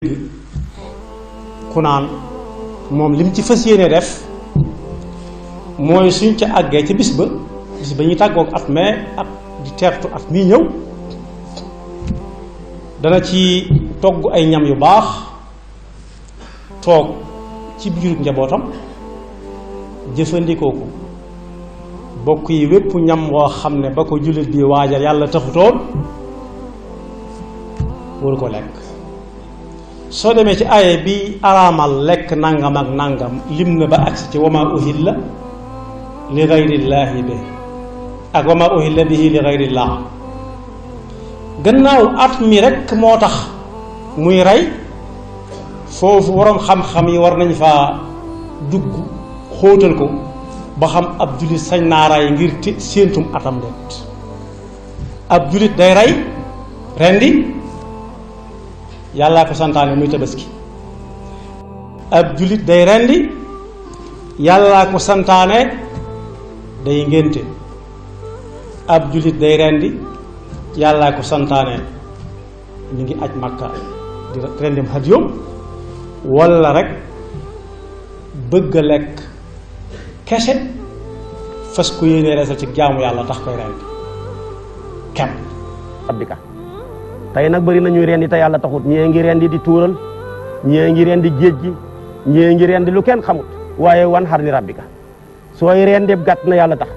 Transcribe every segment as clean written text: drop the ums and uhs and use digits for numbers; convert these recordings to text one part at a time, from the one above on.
ku naan moom lim ci fas yéene def mooy suñ ca àggee ca bis ba ñuy tàggoog at mais at di teertu at mii ñëw dana ci togg ay ñam yu baax toog ci biir njabootam jëfandikoo ko bokk yi wépp ñam woo xam ne ba ko jullit bi waajal yàlla taxutoon waru ko lekk. soo demee ci aaye bi araamal lekk nangam ak nangam lim na ba agsi ci wama uhilla li gayrillaahi bi ak wama uhilla bihi li gayrillah gannaaw at mi rekk moo tax muy rey foofu waroom xam-xam yi war nañ faa dugg xóotal ko ba xam ab jullit sañ naa rey ngir séentum atam det ab jullit day rey rendi yàllaa ko santaane muy tabaski ab jullit day rendi yàllaa ko santaane day ngénte ab jullit day rendi yàllaa ko santaane mi ngi aj Makka di rendim hadiyum walla rek bëgg a lekk kese fas ko yéenee resal ci jaamu yàlla tax koy rendi kem rabbika tey nag bëri nañuy rendi te yàlla taxut ñee ngi rendi di tuural ñee ngi rendi géej gi ñee ngi rendi lu kenn xamut waaye wan xar li rabbika sooy rendi gàtt na yàlla tax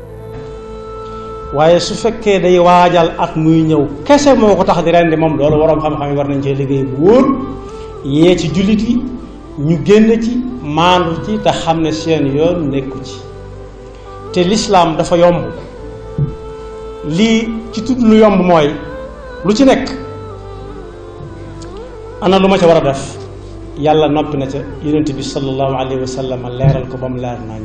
waaye su fekkee day waajal at muy ñëw kese moo ko tax di rendi moom loolu waroom xam-xam yi war nañ cee liggéey bu wóor yee ci jullit yi ñu génn ci maandu ci te xam ne seen yoon nekku ci te lislaam dafa yomb lii ci tudd lu yomb mooy lu ci nekk ana lu ma ca war a def yàlla noppi na ca yonent bi sallallahu alayhi wa sallam leeral ko ba mu leer nañ